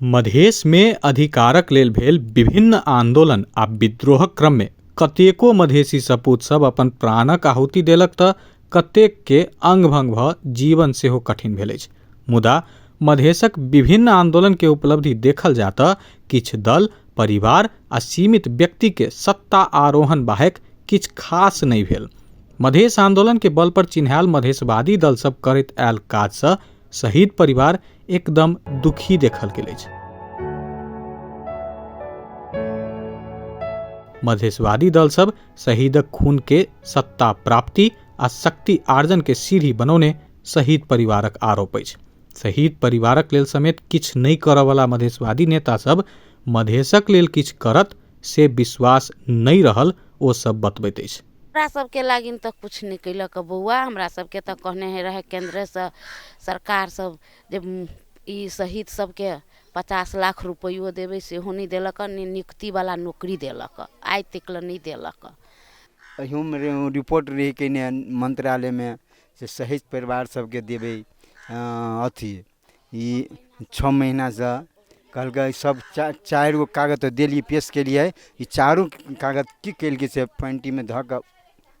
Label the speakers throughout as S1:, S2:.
S1: मधेशमे अधिकारक लेल भेल विभिन्न आन्दोलन आ विद्रोहक क्रममे कतेको मधेशी सपूतसभ अपन प्राणक आहुति देलक तऽ कतेकके अङ्ग-भङ्ग भऽ जीवन सेहो कठिन भेल अछि। मुदा मधेशक विभिन्न आन्दोलनके उपलब्धि देखल जाय तऽ किछु दल, परिवार आ सीमित व्यक्तिके सत्ता आरोहण बाहेक किछु खास नहि भेल। मधेश आन्दोलनके बल पर चिन्हायल मधेशवादी दलसभ करैत आयल काजसँ शहीद परिवार एकदम दुखी देखल गेल अछि। मधेशवादी दलसभ शहीदक खूनके सत्ता प्राप्ति आ शक्ति आर्जनके सीढ़ी बनौने शहीद परिवारक आरोप अछि। शहीद परिवारक लेल समेत किछु नहि करऽवला मधेशवादी नेतासभ मधेशक लेल किछु करत से विश्वास नहि रहल ओ सब बतबैत अछि।
S2: हमरा सबके लागिन तऽ किछु नहि कयलक बौआ। हमरा सबके तऽ कहने रहै केन्द्रसँ सरकार सब जे ई शहीद सबके 50 लाख रुपैओ देबै, सेहो नहि देलक। नहि नियुक्तिवला नौकरी देलक, आइ तक लए नहि देलक।
S3: अहियोमे रिपोर्ट रहै कयने मंत्रालयमे से शहीद परिवार सबके देबै अथी। ई 6 महीनासँ कहलकै सब 4 गो कागज तऽ देलियै, पेश केलियै। ई चारू कागज की केलकै से पेंटीमे धऽ कऽ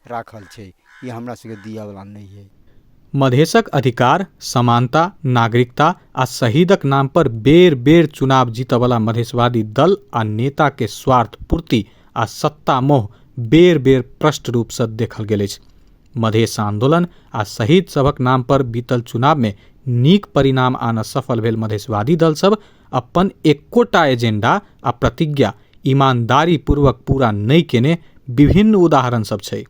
S3: राखल छै। ई हमरा सबके दिअवला नहि हइ।
S1: मधेशक अधिकार, समानता, नागरिकता आ शहीदक नाम पर बेर बेर चुनाव जीतऽवला मधेशवादी दल आ नेता के स्वार्थ पूर्ति आ सत्ता मोह बेर बेर प्रष्ट रूपसँ देखल गेल अछि। मधेश आन्दोलन आ शहीद सभक नाम पर बीतल चुनाव में नीक परिणाम आनऽ सफल भेल मधेशवादी दल सब अपन एकोटा एजेंडा आ प्रतिज्ञा ईमानदारी पूर्वक पूरा नहि केने विभिन्न उदाहरण सब छै।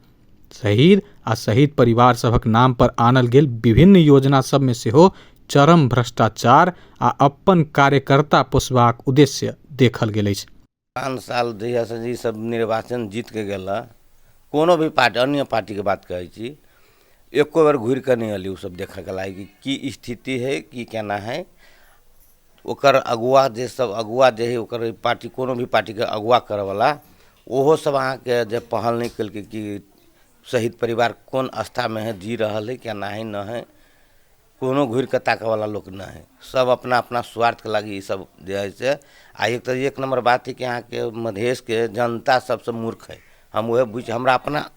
S1: शहीद आ शहीद परिवार सभक नाम पर आनल गेल विभिन्न योजना सब में सेहो चरम भ्रष्टाचार आ अपन कार्यकर्ता पोसबाक उद्देश्य देखल गेल अछि।
S4: 5 साल जहियासँ ई सब निर्वाचन जीतके गेल, कोनो भी पार्टी, अन्य पार्टीके बात कहै छी, एको बेर घुरि कऽ नहि एलै ओसब देखऽके लागि कि की स्थिति हइ, की केना हइ। ओकर अगुआ जे सब अगुआ जे हइ, ओकर पार्टी, कोनो भी पार्टीके अगुआ करऽवला, ओहो सब अहाँके जे पहल नहि केलकै कि शहीद परिवार कोन अवस्थामे हइ, जी रहल हइ, केना हइ, नहि हइ। कोनो घुरि कऽ ताकऽवला लोक नहि हइ। सब अपना अपना स्वार्थके लागि ई सब जे हइ से। आ एक तऽ एक नम्बर बात हइ कि अहाँके मधेशके जनता सबसँ मूर्ख हइ। हम उएह बुझि, हमरा अपना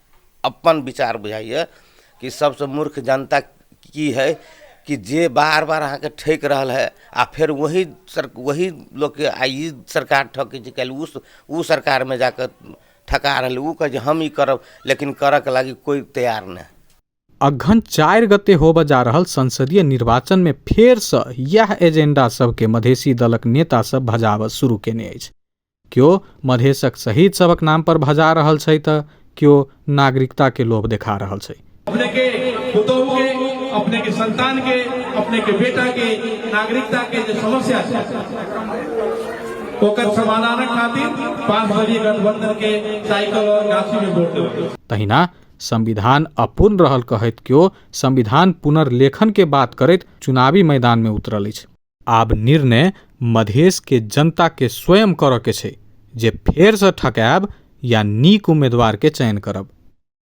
S4: अपन विचार बुझाइए कि सबसँ मूर्ख जनता की हइ कि जे बार बार अहाँके ठकि रहल हइ आ फेर वही सर वही लोकके आइ ई सरकार ठकै छै, काल्हि ओ सरकारमे जा कऽ ठका रहल। ओ कहै छै हम ई करब, लेकिन करऽके लागि कोइ तैयार नहि।
S1: अगहन 4 गते होबऽ जा रहल संसदीय निर्वाचन में फेरसँ इएह एजेंडा सबके मधेशी दलक नेता सब भजाबऽ शुरू केने अछि। केओ मधेशक शहीद सभक नाम पर भजा रहल छै तऽ केओ नागरिकता के लोभ देखा रहल छै।
S5: अपने के पुतोहु के, अपने के संतान के, अपने के बेटा के नागरिकता के जे समस्या छै ओकर समाधानक खातिर 5 दलीय गठबंधन के साइकिल और गाछी में वोट देबै।
S1: तहिना संविधान अपूर्ण रहल कहैत केओ संविधान पुनर्लेखन के बात करैत चुनावी मैदान में उतरल अछि। आब निर्णय मधेश के जनता के स्वयं करऽ के छै जे फेरसँ ठकायब या नीक उम्मीदवार के चयन करब।